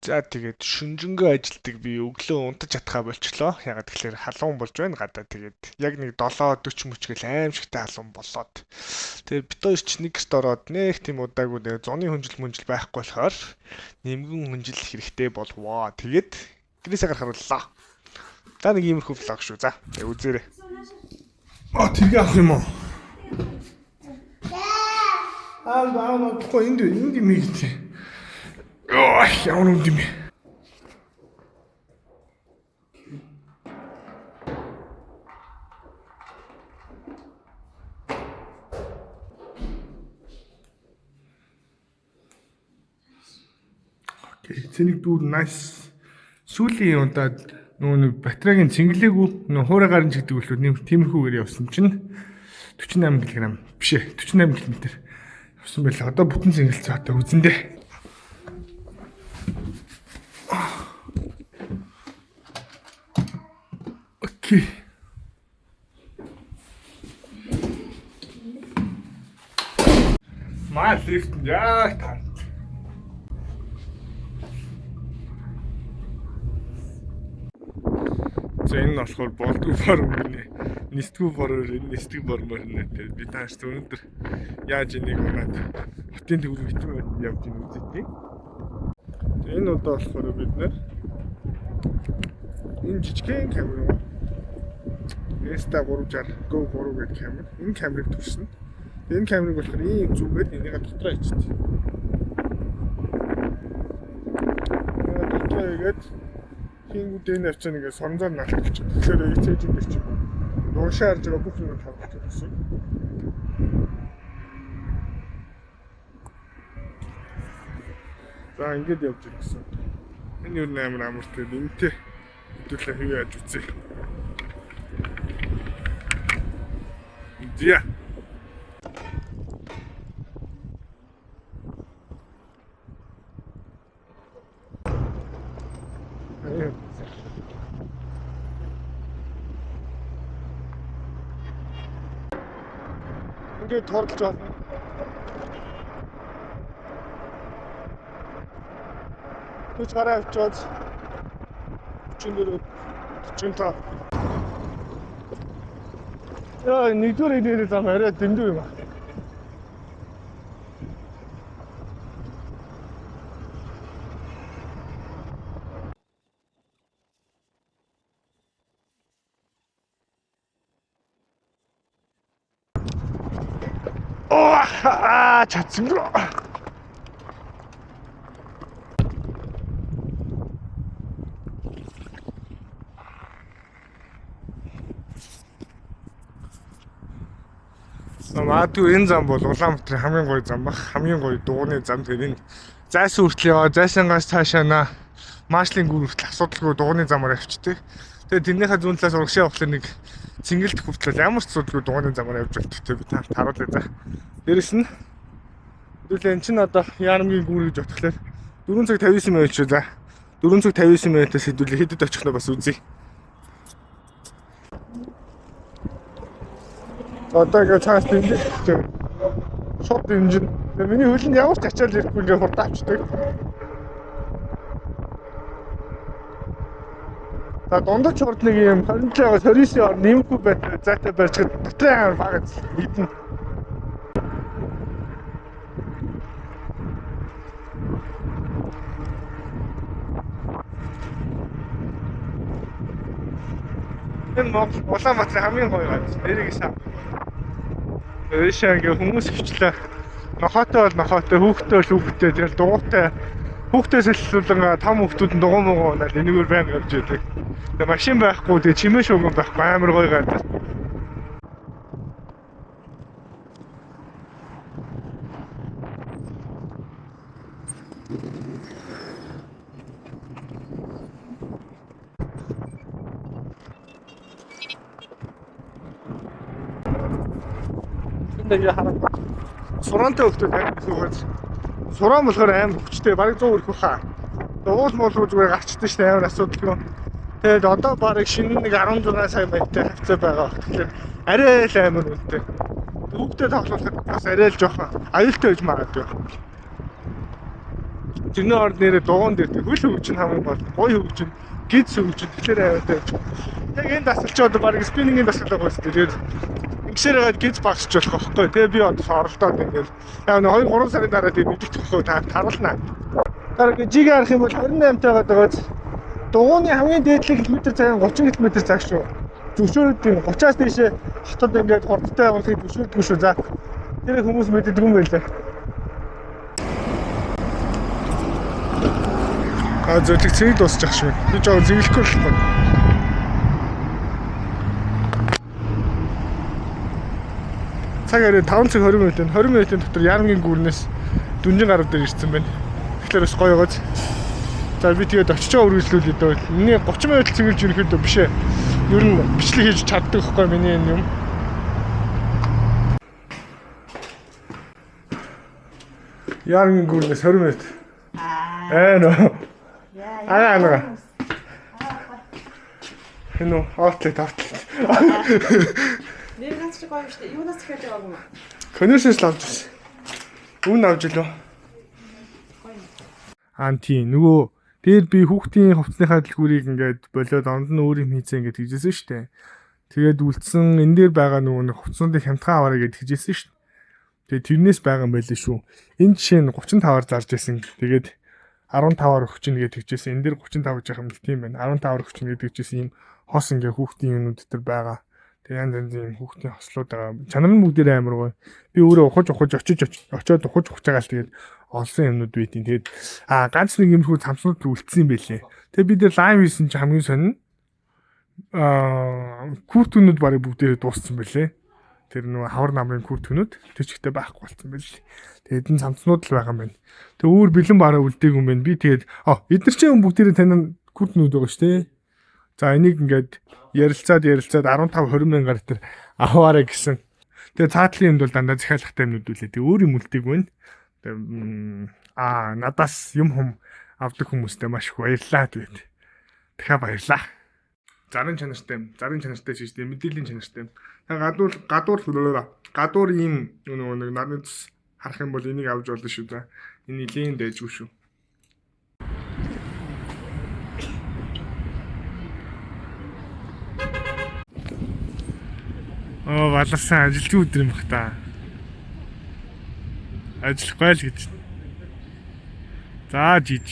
За тэгээд шүнжэнгөө ажилтдаг би өглөө унтаж чадхаа болчлоо. Ягаад гэхээр халуун болж байна гадаа. Тэгээд яг нэг 7:40 мөч гэл аимшигтай халуун болоод. Тэгээд бид хоёр ч нэг гэрт ороод нэх тийм удаагүй нэг зуны хүнжил мүнжил байхгүй болохоор нэмгэн хүнжил хэрэгтэй болвоо. Тэгээд гэрээсээ гарах харууллаа. За нэг иймэрхүү vlog шүү. За тэгээд үзээрэй. А тэргээ авах юм уу? Аа аа тэгэхгүй энд энд юм хийгдээ. Ой, ямар үнд юм бэ? Окей, цэник дүүр nice. Сүүлийн удаад нөгөө нэг батарейг цэнгэлээгүй нөгөө хуурай гарын чигдэг үлээ нэм тиймэрхүүгээр явсан чинь 48 кг биш ээ 48 км явсан байлаа. Одоо бүтэн цэнгэлцээ одоо үзэндээ. Окей. Маа лифт яг таа. За энэ нь болохоор болдгоо бор мөрнэ. Нисдгүү бор энэ нисдэг бор мөрнэ. Тэгээд би тааш өнөөдөр яаж энийг унаад хотын төв рүү хитэн байт явж ийн үзье. Тэгээд энэ удаа болохоор бид нэр энэ жижигхэн камер юм. Insta 360 Go 3 гэдэг камер. Энэ камерыг төрсөн. Энэ камерыг болохоор ийм зүгээд энийг дотроо хийчихсэн. Энэ дотроо хийгээд хийнгүүд энэ авчаа нэг соронзоор наалтчих. Тэгэхээр эцэж энэ чинь урагшаа харж байгаа бүх юм тавьчих гэсэн. За ингээд явж ирэх гэсэн. Энэ юу амар амартай энэтэй хэдүүлээ хэвээ яаж үзье. Зя. Ингээд торлож байна. Түж гараа авчиад 44 45. Яа, нэгдүгээр энерги зам арай дэндүү юм аа. Аа, чадсангүй. Магадгүй энэ зам бол Улаанбаатарын хамгийн гоё зам баг. Хамгийн гоё дугуйны зам тэр энэ зайсан хүртэл яваа, зайсангаас цаашаа на Маршлын гүр хүртэл асуудалгүй дугуйны замаар явчихдаг. Тэгээд тэрнийхээ зүүн талаас урагшаа явахлаар нэг цэнгэлт хүртэл ямар ч асуудалгүй дугуйны замаар явж болдог. Тэгээд би та харуулъя за. Дээрэс нь хэдүүлээ эн чинь одоо Яармгийн гүр гэж бодохлоор 4 цаг 59 минут шүү за. 4 цаг 59 минутаас хэдүүлээ хэдэд очих нь бас үзье. Одоо ингээд цаас дэмжиж шууд дэмжин. Тэгээ миний хөлөнд ямар ч ачаал ирэхгүй ингээд хурдан авчдаг. За дундаж хурд нэг юм 27-аас 29 ор нэмэхгүй байт зайтай барьчихад дотрын амар бага идэнэ. Энэ Монгол Улаанбаатарын хамгийн гоё газар. Нэрийг сав. Өөшөө ингээ хүмүүс хвчлээ. Нохойтой бол нохойтой, хүүхдтэй бол хүүхдтэй, тэгэл дугуйтай. Хүүхдээс элсүүлэн том хүүхдүүд нь дугуй муугай унаад энэгээр байнга явж байдаг. Тэгээ машин байхгүй, тэгээ чимээ шууган байхгүй амар гоё газар. Энд ингээ хараад сураантай хүүхдүүд амар их газар. Сураан болохоор амар хүчтэй, бараг 100 хүрэх хаа. Уул муул руу зүгээр гарчдаг шнэ амар асуудалгүй. Тэгээд одоо бараг шинэ нэг 16 сая маягтай хавцаа байгаа. Тэгэхээр арай л амар үнэтэй. Хүүхдэд тоглоход бас арай л жоохон аюултай байж магадгүй. Тэрний орд нэрээ дугуун дээр тэг хөл хөгжин хамгийн гол гоё хөгжин, гиз хөгжин тэгэхээр аваатай. Яг энэ дасгал чи одоо баг спиннингийн дасгал байгаа шүү дээ. Тэгээд ингэсээр хагаад гиз багсч болох байхгүй. Тэгээ би одоо оролдоод ингээл яг нэг 2 3 сарын дараа тэг мэдчих байхгүй та таруулнаа. Дараа жиг харах юм бол 28 тайгаад байгааз дугууны хамгийн дээдлэг километр цагийн 30 км цаг шүү. Зөвшөөрөд юм 30-аас дээшээ хотод ингээд хурдтай явахыг зөвшөөрдөггүй шүү. За тэр хүмүүс мэддэг юм байлаа. А зөвлөг цэг дуусчих шүү. Би жоо зэглэхгүй л байна. Цаг арай 5 цаг 20 минут байна. 20 минутын дотор Ярамгийн гүрнээс дүнжин гарав дээр ирсэн байна. Тэгэхээр бас гоё гоц. За би тэгээд очиж байгаа үргэлжлүүлээ дөө. Миний 30 минут цэглэж ерөнхийдөө биш ээ. Ер нь бичлэг хийж чаддаг байхгүй миний энэ юм. Ярамгийн гүрнээс 20 минут. Аа нөө. Аа аа. Энэ үү outlet outlet. Нэр ганц чи гоё юм шүү дээ. Юунаас захиалж яваагүй юм? Конерсээс л авч ирсэн. Үн авч илөө. Аа тийм нөгөө дээр би хүүхдийн хувцсныхаа дэлгүүрийг ингээд болиод онд нь өөр юм хийцэн ингээд хийжсэн шүү дээ. Тэгээд үлдсэн энэ дээр байгаа нөгөө нэг хувцсуудыг хямдхан аваарай гэд хийжсэн шүү дээ. Тэгээд тэрнээс байгаа юм байлээ шүү. Энэ жишээ нь 35-аар зарж исэн. Тэгээд 15-аар өгч ийн гэж тэгжсэн. Энэ дээр 35 гэж яхам л тийм байна. 15-аар өгч ийн гэж тэгжсэн юм хос ингээ хүүхдийн юмнууд дээр байгаа. Тэгээ янз янзын юм хүүхдийн хослууд байгаа. Чанар нь бүгдээрээ амар гоё. Би өөрөө ухаж ухаж очиж очиод ухаж ухаж байгаа л тэгээд олсон юмнууд байдیں۔ Тэгээд ганц нэг юмшгүй цамцнууд үлдсэн юм байлээ. Тэгээд би дээр live хийсэн чинь хамгийн сонин куртүнүүд барыг бүгдээрээ дууссан байлээ. Тэр нөгөө хавар намрын куртүнүүд тэр чигтээ байхгүй болсон байл. Тэгээд энэ цамцнууд л байгаа юм байна. Тэгээ өөр бэлэн бараа үлдээг юм байна. Би тэгээд эдгээр чинь бүгдээрээ тань куртүнүүд байгаа шүү дээ. За энийг ингээд ярилцаад ярилцаад 15 20 мянгаар тэр аваарэ гэсэн. Тэгээ цаатлын юмд бол дандаа захиалгатай юмнууд үлээ. Тэгээ өөр юм үлдээг байна. Тэгээ надаас юм хум авдаг хүмүүстэй маш их баярлаа тэгээд. Дахиад баярлаа. Зарын чанартай юм. Зарын чанартай ч гэж мэдээллийн чанартай юм. Тэгээ гадуур гадуур гадуур ийм нөгөө нэг нарны цус харах юм бол энийг авч болно шүү за. Энэ нэлийн дайжгүй шүү. Оо баларсан ажилтны өдөр юм бах та. Ажиллахгүй л гэж. За жиж.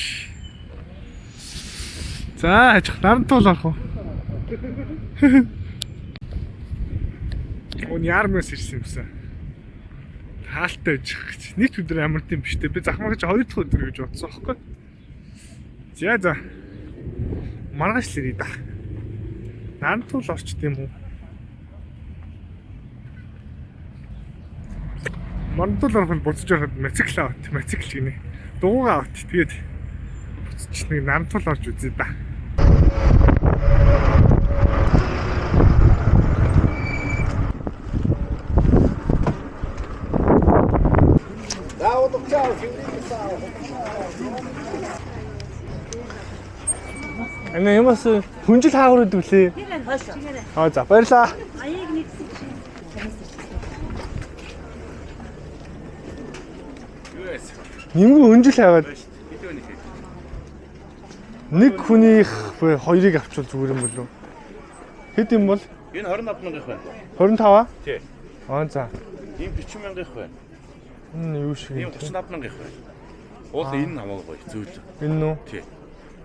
За хажих наран туул орох уу? Өн ярмаас ирсэн юмсан. Хаалтай ижих гэж. Нэг ч өдөр амар тийм биш те. Би захмагч хоёр дахь өдөр гэж бодсон аахгүй. За за. Маргааш л ирээ да. Наран туул орчт юм уу? Мандул ороход буцаж ороход мотоцикл аваад, мотоцикл гинэ. Дугуйгаа аваад тэгээд буцаж нэг нарантул орж үзье да. Ана ямаас хүнжил хаагур өгдөг лээ. Аа за баярлаа. Аяыг нэгсэн чинь. Нэмгүй хүнжил хайгаад нэг хүнийх буюу хоёрыг авчвал зүгээр юм болов уу? Хэд юм бол? Энэ 25 мянгах байна. 25-аа? Тий. Аа за. Ийм 40 мянгах байна. Энэ юу шиг Ийм юм те? 35 мянгах байна. Уул энэ нь хамаагүй гоё зүйл. Энэ нү? Тий.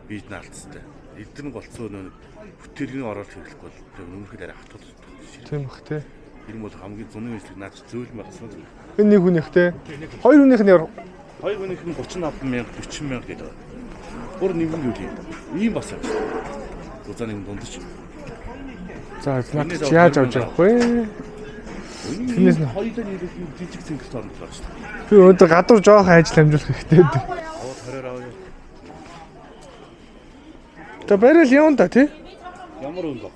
Бид наалтцтай. Эдгээр нь голцоо нөө бүтээлгийн оролт хэрэглэхгүй бол тэр өмнөхөд арай хатууд. Тийм бах те. Тэр нь бол хамгийн зуны үйлчлэг наад зүйл багсан зүйл. Энэ нэг хүнийх те. Хоёр хүнийх нь яар Хоёр хүнийх нь 35 мянга 40 мянга гэдэг. Гур нэгэн зүйл юм. Ийм бас байна. Зузаан нэг дундаж. За наад чи яаж авч явах вэ? Тэрнээс нь- хоёулаа нийлээд юм жижиг цэнгэлт орно л байна шүү дээ. Би өнөөдөр гадуур жоохон ажил амжуулах хэрэгтэй. Аваад 20-оор авъя. За барайл явна да тий. Ямар өнгө?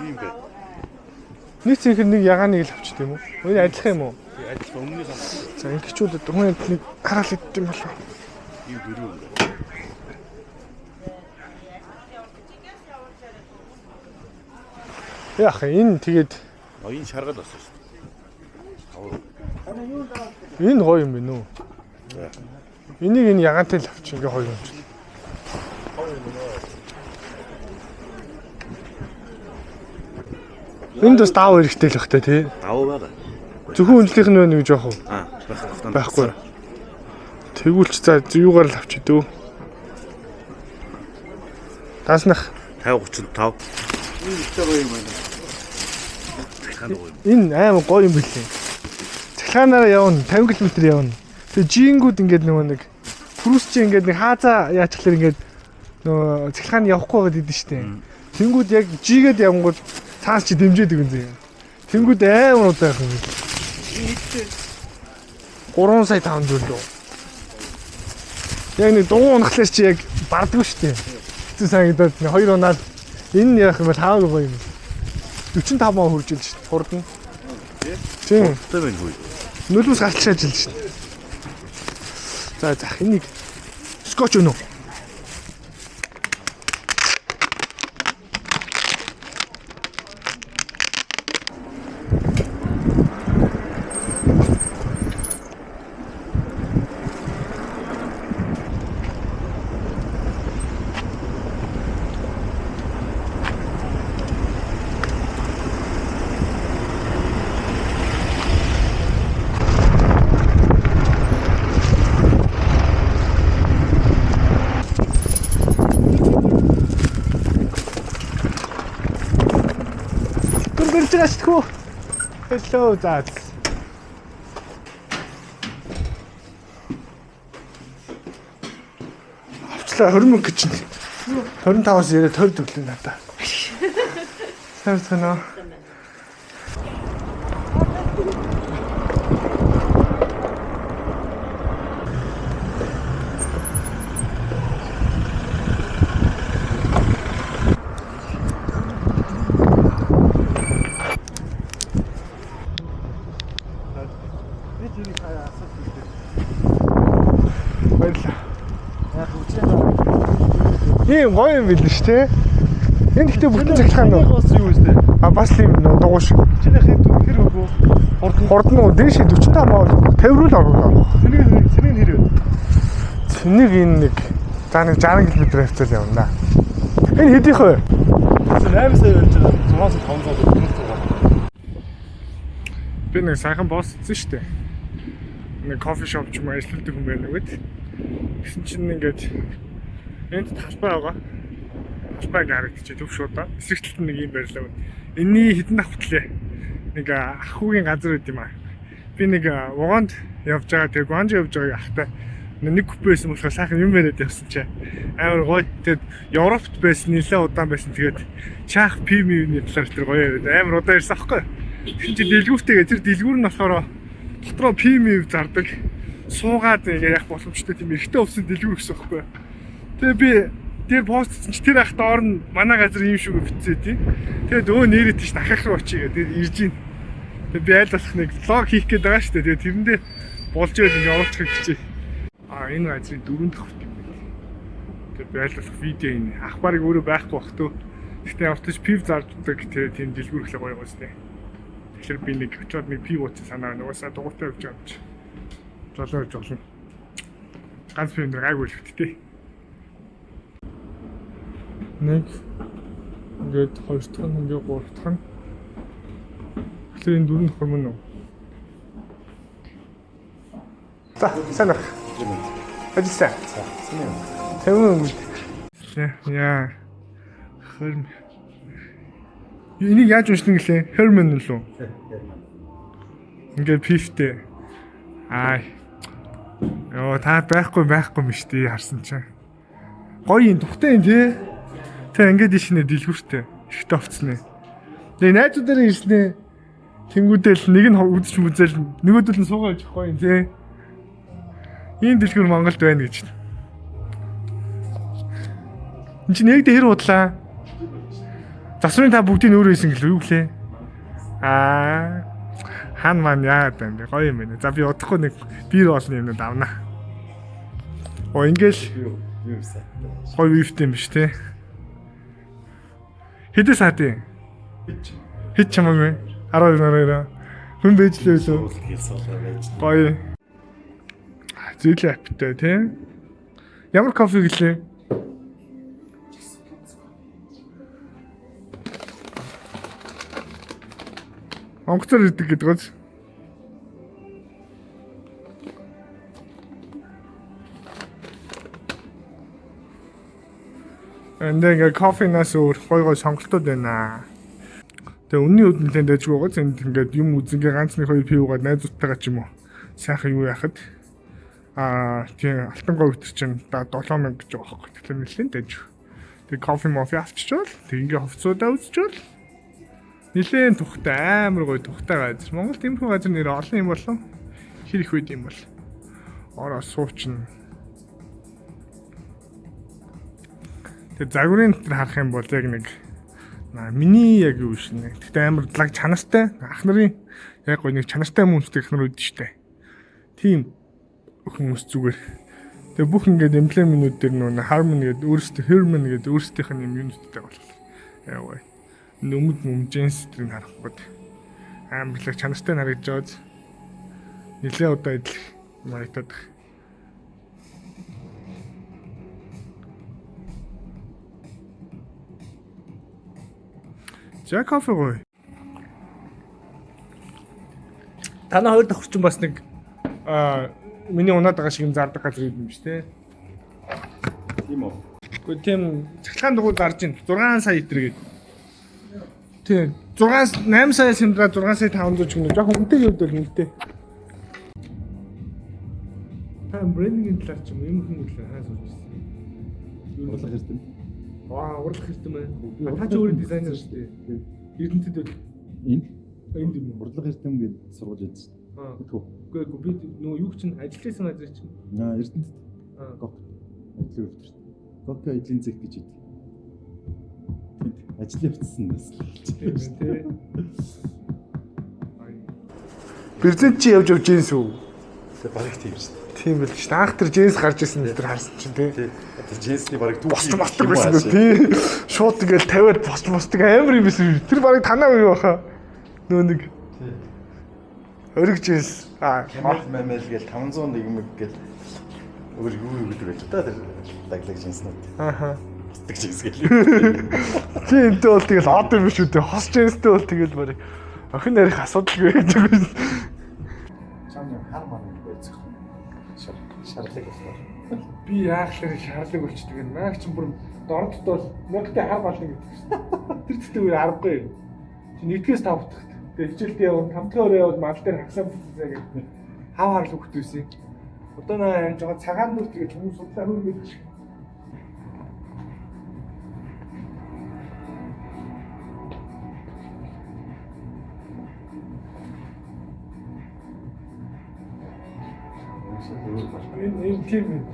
Ийм бэ. Нэг цэнхэр нэг ягааныг л авчт юм уу? Өнөө адилхан юм уу? Тий адилхан өмнөөс За ингэчүүд хүн нэг хараал идэх юм болов. ийм дөрөв өнгө. Яах энэ тэгээд А энэ шаргал бас шүү дээ. энэ гоё юм байна уу? Энийг энэ ягаантай л авчих ингээ хоёр юм. Энд бас даав хэрэгтэй л бах та тий. Давуу байгаа. Зөвхөн үнэлийнх нь байна гэж яах вэ? Аа, байхгүй. Байхгүй. Тэгвэл ч за юугаар л авчих дөө. Даснах 50 35. Энэ их гоё юм байна. Цахилгаан дугуй. энэ амар гоё юм билээ. Цахилгаанаараа явна 50 км явна. Тэгээ жингүүд ингээд нөгөө нэг Прус чи ингээд нэг хаазаа яачлаар ингээд нөгөө цахилгаан явахгүй байгаад идэв штэ. Тэнгүүд яг жигээд явангууд цаас чи дэмжиж өгөн зэ. Тэнгүүд амар удаа явах юм билээ. 3 сая 500 лөө. Яг нэг дугуй унахлаар чи яг бардаггүй штэ. Хэцүү санагдаад нэг хоёр унаад энэ нь яах юм бол хаагүй гоё юм. 45 маа хурж ил штэ. Хурдан. Тийм. Тэ байна хүй. Нүлмэс гарч шааж ил штэ. За за энийг скотч өнөө. Гүргэрж байгаа шүү дээ. Hello за. Авчлаа 20 мөнгө чинь. 25-аас яриад 20 өглөө надаа. Сайн байна уу? Баярлалаа. Ийм гоё юм билээ шүү дээ. Энэ гэхдээ бүтэн цахилгаан уу? Бас юу вэ? А бас л юм нөө дугуй шиг. Чиний хэд хэр өгөө? Хурдан. Хурд нь дээшээ 45 маа 50 рүү л орно. Цэнийг цэнийг хэр вэ? Цэнийг энэ нэг за нэг 60 км хавцал явна да. Энэ хэдийнх вэ? 8 сая байж байгаа 6 500 төгрөг. Би нэг сайхан босцсон шүү дээ. Нэг кофе шоп ч юм уу ажилладаг хүн байна гэд. Тэгсэн чинь ингээд энд талбай байгаа. Талбай ингээ харагдчих төв шуудаа. Эсрэг талд нь нэг юм барилаа. Энийний хідэн давхтлээ. Нэг ахуйгийн газар байд юм аа. Би нэг вагонд явж байгаа тэгээ Гуанжи явж байгааг ахтай нэг купе байсан болохоор сайхан юм яриад явсан чи амар гоё. Тэгээд Европт байсан нэлээд удаан байсан. Тэгээд чаах пимийн талаар тэр гоё яриад амар удаан ярьсан аахгүй. Тэр чи дэлгүүртэйгээ тэр дэлгүүр нь болохоор дотроо пимив зардаг. Суугаад ингээ явах боломжтой тийм эрэгтэй өвсөн дэлгүүр гэсэн аахгүй. Тэгээ би тэр постцсан чи тэр ах доор нь манай газар ийм шүү гэж бичсэн тий. Тэгээд өө нэрээ тийш дахиах руу очие гэдэг ирж гин. Тэгээд би аль болох нэг влог хийх гээд байгаа шүү дээ. Тэгээд тэрэндээ болж ивэл ингээ оруулахыг хичээ. А энэ газрын дөрөв дэх юм байна. Тэгээд би аль болох видео энэ ах барыг өөрөө байхгүй бах төө. Гэхдээ явтаж пив зардаг тийм дэлгүүр ихлэ гоё гоё сте. Тэгэхээр би нэг очиод нэг пив уучих санаа байна. Угаасаа дугуйтай явж байгаа юм чи. Жолоо явж болно. Ганц пив нэр гайгүй л хөттэй. Нэг ингээд хоёр дахь нь ингээд гурав дахь нь. Тэгэхээр энэ дөрөв дэх юм уу? За, сайн уу. Ажилласан. Тавин өнгө. Яа. Хөрм. Энийг яаж уншдаг гэлээ? Herman лөө. Ингээд пифтэй. Аа. Йоо, та байхгүй байхгүй юм шүү дээ харсан чинь. Гоё юм тухтай юм тий. Тэ ингээд ишнэ дэлгүүртэй. Ихтэй овцнэ. Тэгээ найзуудаараа ирснэ. Тэнгүүдэл нэг нь үдч мүзэл нөгөөдөл нь суугаа явчих гоё юм тий. Ийм дэлгүүр Монголд байна гэж. Энд чинь нэг дэ хэр худлаа. Засварын та бүгдийг өөрөө хийсэн гэлээ юу гэлээ? Аа. Хан маань яагаад юм бэ? Гоё юм байна. За би удахгүй нэг бир олон юмнууд авна. Оо ингээл Юу юм сайн. гоё вифт юм биш те. Хэдэн саат юм? Хэд чамаагүй? 12 12. Хүн байж лээ лөө. Хийсэн байж. Гоё. Zelle app тай тий. Ямар кофе гэлээ? Онгоцоор ирдэг гэдэг гоц. Энд ингээ кофенаас өөр гой гой сонголтууд байна. Тэгээ үнний хувьд нэлээд дайжгүй байгаа. Энд ингээд юм үзэнгээ ганц нэг хоёр пив угаад найзуудтайгаа ч юм уу сайхан юу яхад тийм алтан говь өтер чинь 7000 гэж байгаа байхгүй. Тэгэхээр нэлээд дайжгүй. Тэгээ кофе мофи авчичвал тэг ингээ хувцуудаа үзчихвэл нэлээд тухтай амар гоё тухтай газар. Монгол тиймэрхүү газар нэр олон юм болов. Хэр их байд юм бол. Ороо суучна. Тэгээ загварын дотор харах юм бол яг нэг миний яг юу шин. Гэхдээ амар лаг чанартай ах нарын яг гоё нэг чанартай хүмүүстэй ах нар үүдэн штэ. Тийм хүмүүс зүгээр. Тэгээ бүх ингээд эмблемнүүд дээр нөө Harmon гэдэг өөрсдөө Herman гэдэг өөрсдийнх нь юм юунуудтай болохоор. Яа гоё. Нүмэд мүм джинс тэрийг харахгүй. Амар лаг чанартай харагдаж байгааз. Нилээ удаа идэх харагдаад байх. За кофе гоё. Танай хоёр давхар чинь бас нэг миний унаад байгаа шиг юм зардаг газар юм биш үү? Тийм үү? Гэхдээ тийм цахилгаан дугуй зарж ин 6 сая литр гээд. Тийм 6 8 сая сэмдраа 6 сая 500 ч гэнэ. Жохон үнэтэй явд бол үнэтэй. Та брендингийн талаар ч юм юм хүн талаар хаа сууж ирсэн. Урлах эрдэм. Аа, урлах хэрэгтэй байна. Та ч өөрөө дизайнер шүү дээ. Эрдэнэтэд бол Энд энд юм уу? урлах эрдэм гэж сургууль ядсан шүү Аа. дээ. Үгүй. Үгүй ээ, би нөгөө юу чинь ажиллаж байсан газар чинь. Аа, Эрдэнэт Аа. Гок ажлын өвтөрт. Гок ажлын зэг гэж хэлдэг. Тэнд ажлын явцсан бас л Тийм байна тий. Берлинд чи явж явж джинс үү? Тэг бараг тийм шүү дээ. Тийм байл шүү. Анх тэр джинс гарч ирсэн дээр харсан чинь тий. Тий. Одоо джинсний бараг түүх Босч мосдог байсан гэх тий. Шууд ингээл тавиад босч мосдог амар юм байсан. Тэр бараг танаа үе баха. Нөө нэг ориг джинс. Аа. Камел мамел гэл 501 мэг гэл өөр юу юу гэдэг байл та тэр лаглаг джинснууд. Ааха. Босдог джинс гэл. Тийм энтэй бол тэгэл од юм шүү дээ. Хос джинстэй бол тэгэл бараг охин нарих асуудалгүй гэдэг юм. Чам юм хар мар нэг байцх. Шар шарлаг болохоор. Би яахлаар шаарлаг болчдөг юм. Наа чинь бүр дордод бол мөнгөтэй хар болно гэдэг чинь. Тэр зүйтэй үе аргагүй юм. Чи нэгдгээс тав дахт. Тэгээ хичээлдээ явна, тав дахь өрөө яваад мал дээр хагсаа бүтсэн гэх. Хав харлаг хөхт байсан. Одоо наа юм жоо цагаан дүр тэгээд хүмүүс судлаа хөргөж. Энэ энэ тийм юм.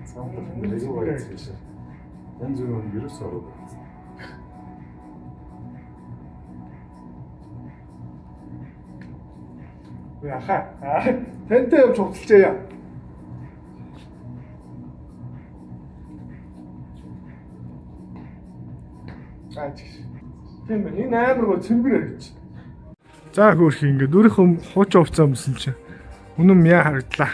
Цаамдах юу байцх юм шиг. Янз бүрийн юм ерөөсөө ороод байсан. Яха. Тантай явж хувцалчаа. Аа чиг. Тийм байна. Энэ амар гоо цэнгэр гэж. За хөөрхи ингээд өөрийнхөө хуучин хувцас өмсөн чинь үнэн яа харагдлаа.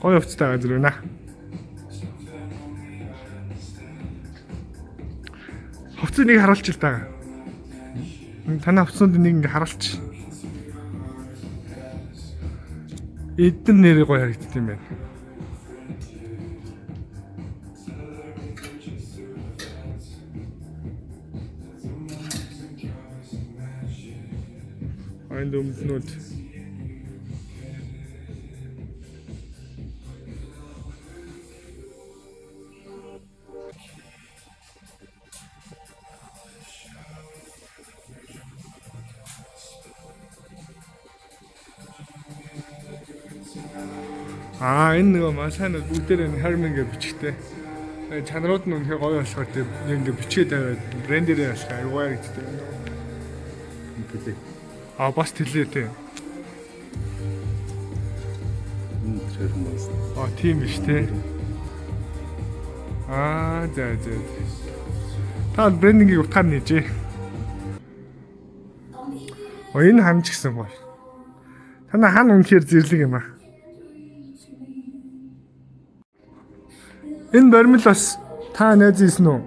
Гоё хувцастай газар байна. Хувцсыг нэг харуулчих л та. Танай хувцсанд нэг ингээ харуулчих. Эдэн нэрээ гоё харагддаг юм байна. Энд өмднүүд. Аа энэ нөгөө масанууд бүгдээр энэ Herman гэж бичгтэй. Чанарууд нь үнэхээр гоё болохоор тийм яг ингээ бичгээ тавиад брендэрээ болохоор аюу гоё харагддаг юм. Тэлээ. Аа бас тэлээ тийм. Энэ тэр хүмүүс. Аа тийм биш те. Аа за за. Та брендингийг утгаар нээжээ. О, энэ хан ч гэсэн гоё. Танай хан үнэхээр зэрлэг юм аа. Энэ баримл бас та найз ийсэн үү?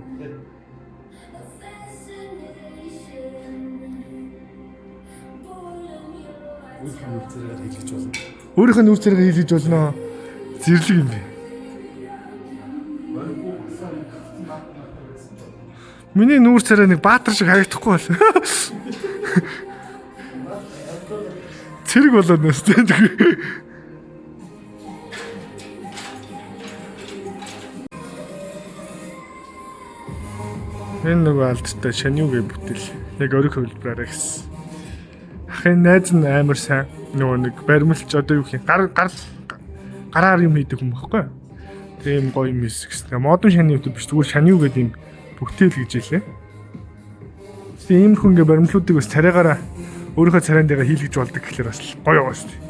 Өөрийнх нь үр царайгаар хийлгэж болно. Зэрлэг юм бэ. Миний нүүр царай нэг баатар шиг харагдахгүй бол. Цэрэг болоод нэс тийм. Энэ нөгөө алдтай шанюгийн бүтээл. Яг ориг хувилбараар гэсэн. Ахын найз нь амар сайн нөгөө нэг баримлч одоо юу гэх юм гар гар гараар юм хийдэг юм баггүй. Тийм гоё юм хийсэн гэсэн. Модон шаны YouTube биш, зүгээр шаню гэдэг юм бүтээл гэж хэлээ. Тэгээ иймэрхүү ингээ баримлуудыг бас царайгаараа өөрийнхөө царайн дэгээ хийлгэж болдог гэхлээр бас гоё байгаа шүү дээ.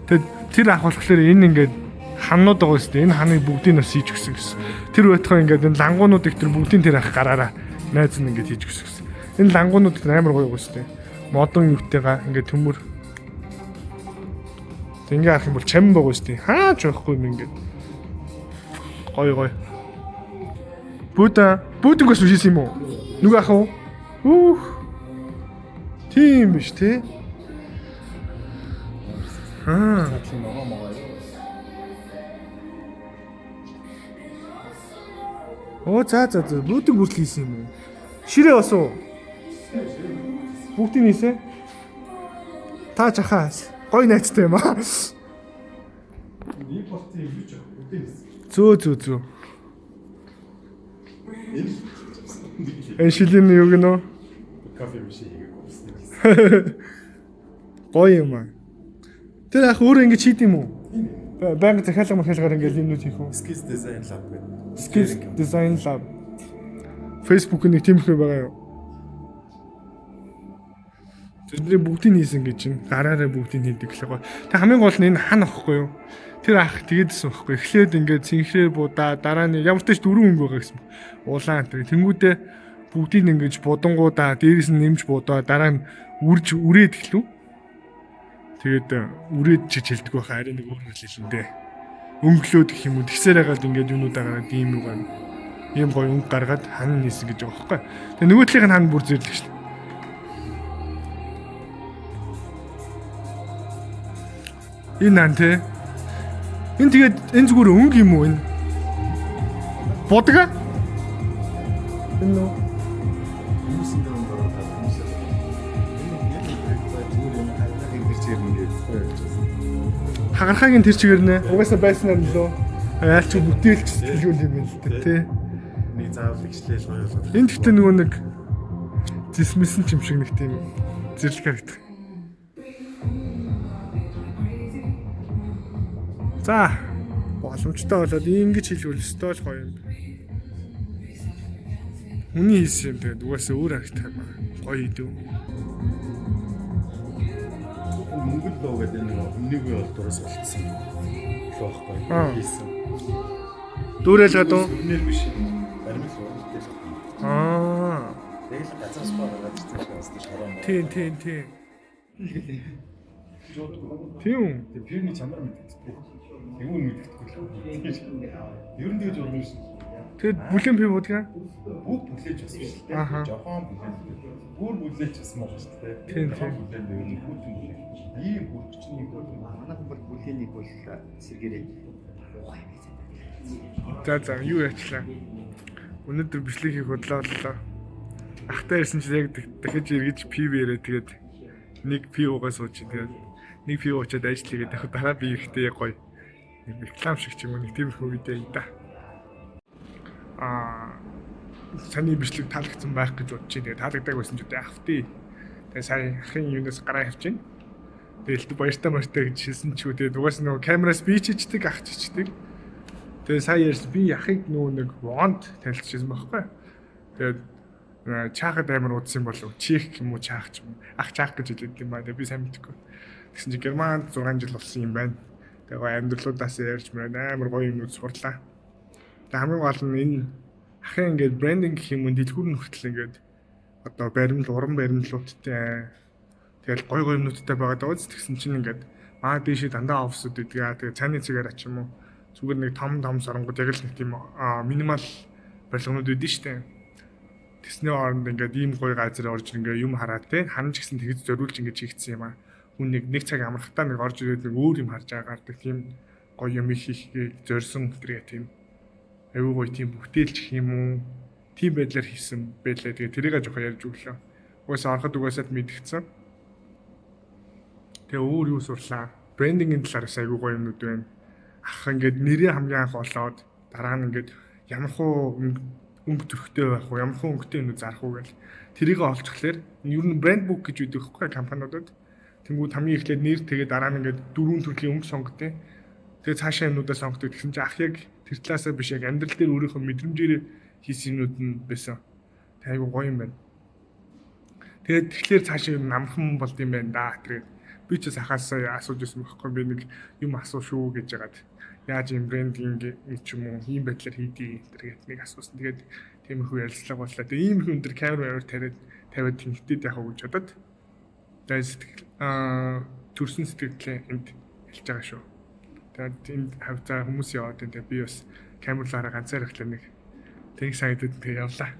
Тэгээд тэр ах болохоор энэ ингээд ханнууд байгаа шүү дээ. Энэ ханыг бүгдийг нь бас хийж өгсөн гэсэн. Тэр байтугай ингээд энэ лангуунуудыг тэр бүгдийг тэр ах гараараа найз нь ингээд хийж өгсөн гэсэн. Энэ лангуунууд тэр амар гоё байгаа шүү дээ. Модон юутайгаа ингээд төмөр. Тэг ингээ харах юм бол чам байгаа шүү дээ. Хаач байхгүй юм ингээд. Гоё гоё. Бүүдэ бүүдөнгөөс хийсэн юм уу? Нүг ах уу? Үүх. Тийм биш тий. Аа. Оо, за за за, бүүдэн хүртэл хийсэн юм уу? Ширээ бас уу? Бүгдийг хийсэн. Та чахаа гой найзтай юм аа. Нэг болцсон юм юу ч бүгдийг хийсэн. Зөө зөө зөө. Энэ шилийн юу гэнэ? Кофе машин хийгээгүй болсон. Гоё юм аа. Тэр ах өөрөө ингэж хийд юм уу? Байнга захиалга махиалгаар ингэж юмнууд хийх үү? Skills Design Lab гэдэг. Skills Design Lab. Facebook-ын нэг тиймэрхүү байгаа юу? Тэдний бүгдийг хийсэн гэж чинь гараараа бүгдийг хийдэг гэхлээр гоё. Тэг хамгийн гол нь энэ хан ахгүй юу? Тэр ах тэгээдсэн байхгүй. Эхлээд ингээд цэнхрээр будаа, дараа нь ямар ч тач дөрвөн өнгө байгаа гэсэн. Улаан тэр тэнгүүдээ бүгдийг ингэж будангуудаа дээрээс нь нэмж будаа, дараа нь үрж үрээд эхлэв. Тэгээд үрээд чиж хэлдэг байхаа арай нэг өөр хэлсэн дээ. Өнгөлөөд гэх юм уу. Тэгсээр хагаад ингээд юунуудаа гаргаад ийм юу гарна. Ийм гоё өнгө гаргаад хан нийсэн гэж байгаа байхгүй. Тэгээ нөгөө талын хан бүр зэрлэг шүү дээ. Энэ хан те. Энэ тэгээд энэ зүгээр өнгө юм уу энэ? Бодга? Энэ нөө. Хүмүүсийн дээр ороод хүмүүс. Энэ яг зүгээр юм хагарахын тэр чигээр ингээд гоё болж байна. Хагархаагийн тэр чигээр нэ. Угаасаа байснаар нөлөө. Яалч бүтээлч сэтгэлгүүл юм байна л да тий. Нэг заавал ихчлээл гоё болгоод. Энэ гэхдээ нөгөө нэг зисмэсэн ч юм шиг нэг тийм зэрлэг харагдах. За, боломжтой болоод ингэж хэлвэл өстой л гоё юм. Хүний хийсэн юм, тэгээд угаасаа өөр харагдах юм аа. Гоё идэв. Монгол лоо гэдэг нэг өмнөг үе олдоороос олдсон. Лоо байхгүй хийсэн. Дүүрэлгээд үү? Өмнөр биш. Баримт уралдал. Аа. Яг л газраас ба гараад ирсэн шиг бас шороо. Тийм тийм тийм. Тийм үү? Тэр пивний чанар мэддэхгүй. Юу мэддэхгүй л. Ер нь тэгж болно шин. Тэгэд бүлээн пив удгаа? Бүгд бүлээж бас биш л дээ. Жохон бүлээж. Бүр бүлээж бас муу шүү дээ. Тийм тийм. Бүлээд ер нь хүүтэн бүлээ. Ийм бүрчний хүүтэн. Манайхан бол бүлээнийг бол сэргээрээ ухаа юм байсан. За за, юу яачлаа. Өнөөдөр бичлэг хийх худлаа боллоо. Ахтай ирсэн чинь яг дахиж эргэж пив яриа, тэгээд нэг пив уугаа сууж, тэгээд нэг пив уучаад ажил хийгээд яг дараа би ирэхдээ яг гоё нэг реклам шиг ч юм уу нэг тиймэрхүү видео юм да. Аа, саний бичлэг таалагдсан байх гэж бодож байна. Тэгээд таалагдаг байсан ч үгүй ах тий. Тэгээд сая ахын юунаас гараа явчихна. Тэгээд л баяртай мартай гэж хэлсэн ч үү. Тэгээд угаасаа нөгөө камераас би ч ичдэг, ах ч ичдэг. Тэгээ сая ярьсан, би яхыг нөгөө нэг вонд танилцчихсан байхгүй. Тэгээд чаахад амар удсан болов чих юм уу, чаах ч юм уу. Ах чаах гэж хэлээд юм байна. Би сайн мэдэхгүй. Тэгсэн чинь Германд 6 жил болсон юм байна. Тэгээ гоё амьдралуудаас ярьж мөрөн амар гоё юмнууд сурлаа. Тэгээ хамгийн гол нь энэ ахын ингээд брендинг гэх юм уу, дэлгүүр нь хүртэл ингээд одоо баримл, уран баримлуудтай, тэгэл гой гой юмнуудтай байгаад байгаа биз. Тэгсэн чинь ингээд маа дээшээ дандаа офисууд байдаг. Тэгээ цайны цэгээр ач юм уу. Зүгээр нэг том том сарангууд яг л нэг тийм minimal барилганууд өгдөн штэ. Тэсний оронд ингээд ийм гоё газар орж ингээд юм хараад те ханж гисэн тэгж зориулж ингээд хийгдсэн юм аа. Хүн нэг нэг цаг амрахтаа нэг орж ирээд нэг өөр юм харж байгаа гардаг тийм гоё юм хийхийг зорьсон тэргээ тийм аюу гоё тийм бүтээлч гэх юм уу, тийм байдлаар хийсэн байлаа. Тэгээ тэрийг жоохон ярьж өглөө. Угаасаа ороход угаасаа л мэдгдсэн. Тэгээ өөр юу сурлаа? Branding ийн талаар бас аюу гоё юмнууд байна. Ах ингээд нэрээ хамгийн анх олоод дараа нь ингээд ямар хуу өнгө төрхтэй байх уу, ямар хуу өнгөтэй юм зарах уу гэл тэрийг олчихлаар ер нь brand book гэж үүдэг хөхгүй компаниудад. Тэнгүүд хамгийн эхлээд нэр, тэгээ дараа нь ингээд дөрвөн төрлийн өнгө сонгодог. Тэгээ цаашаа юмнуудаа сонгодог. Тэгсэн чинь ах яг тэр талаасаа биш, яг амьдрал дээр өөрийнхөө мэдрэмжээрээ хийсэн юмнууд нь байсан. Тэг айгу гоё юм байна. Тэгээд тэгэхээр цаашаа юм амархан болд юм байна да. Тэгээд би ч бас ахаас асууж ирсэн байхгүй, би нэг юм асуу шүү гэж яагаад яаж юм branding ч юм уу ийм байдлаар хийдий энэ гээд нэг асуусан. Тэгээд тиймэрхүү ярилцлага боллоо. Тэгээд иймэрхүү өндөр камер аваар тариад тавиад тэнхтэд яах вэ гэж бодоод тэгээд сэтгэл төрсэн сэтгэлээ энд хэлж байгаа шүү. Тэгээд энд хавцаа хүмүүс яваад байна. Тэгээд би бас камерлаараа ганцаар эхлэх нэг тэг санагдаад тэгээ явлаа.